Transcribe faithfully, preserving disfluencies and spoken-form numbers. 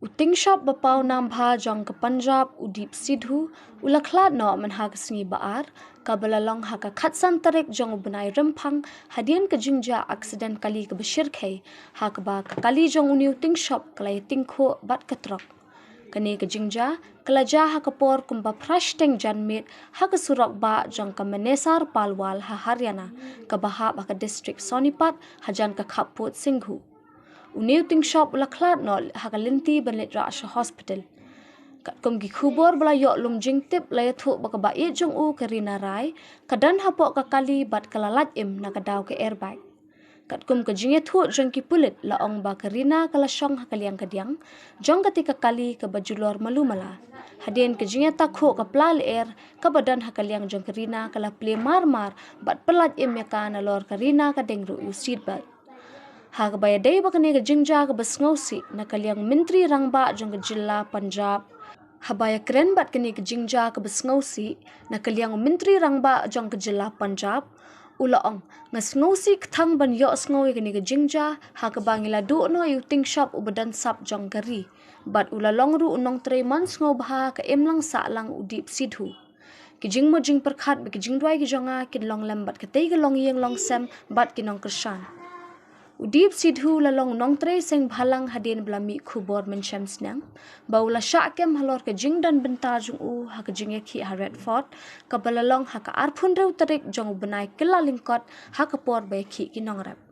U tingshop ba paw nam bha jong ka Punjab, u Deep Sidhu, u la khlad noh mynha ka sngi ba ar, kaba la long ha ka khatsan tarik jong u bnai Rymphang, hadien ka jingjia accident kali kaba shyrkhei, ha kaba ka kali jong une u tingshop ka la ïatyngkhuh bad ka trok. Kane ka jingjia ka la jia ha ka por kumba phra shiteng janmiet ha ka surok bah jong ka Manesar Palwal ha Haryana, kaba hap ha ka district Sonipat hajan ka khappud Singhu. Une u tingshop u la khlad noh ha ka lynti ban leit rah sha hospital. Katkum ki khubor ba la ïoh lum jingtip, la ïathuh ba ka baieit jong u, ka Rina Rai, ka don hapoh ka kali bad ka la lait im na ka daw ka airbag. Katkum ka jingïathuh jong ki pulit, la ong ba ka Rina ka la shong ha ka liang kadiang jong katei ka kali kaba julor malu mala. Hadien ka jingïatakhuh ka pla lyer kaba don ha ka liang jong ka Rina ka la plie mar mar bad pyllait im ïa ka, nalor ka Rina ka deng ruh ïa u seat belt. Ha kaba ïadei bad kane ka jingjia kaba sngewsih, na ka liang u Myntri Rangbah jong ka jylla Punjab, haba ïakren bad kane ka jingjia kaba sngewsih, na ka liang u Myntri Rangbah jong ka jylla Punjab, u la ong, nga sngewsih kthang ban ïohsngew ïa kane ka jingjia, ha kaba ngi la duh noh ïa u tingshop uba don sap jong ka ri. Bad u la long ruh u nongtrei mon sngewbha ka imlang sahlang, u Deep Sidhu. Ki jingmut jingpyrkhat bad ki jingduwai ki jong nga kin long lem bad katei ka longïing longsem bad ki nongkyrshan. U Deep Sidhu u la long u nongtrei seng bhalang hadien ba la mih khubor mynshem sniang ba u la shah kem halor ka jingdon bynta jong u ha ka jingïakhih ha Red Fort, kaba la long ha ka arphew hynriew tarik jong u bnai Kyllalyngkot, ha ka por ba ïakhih ki nongrep.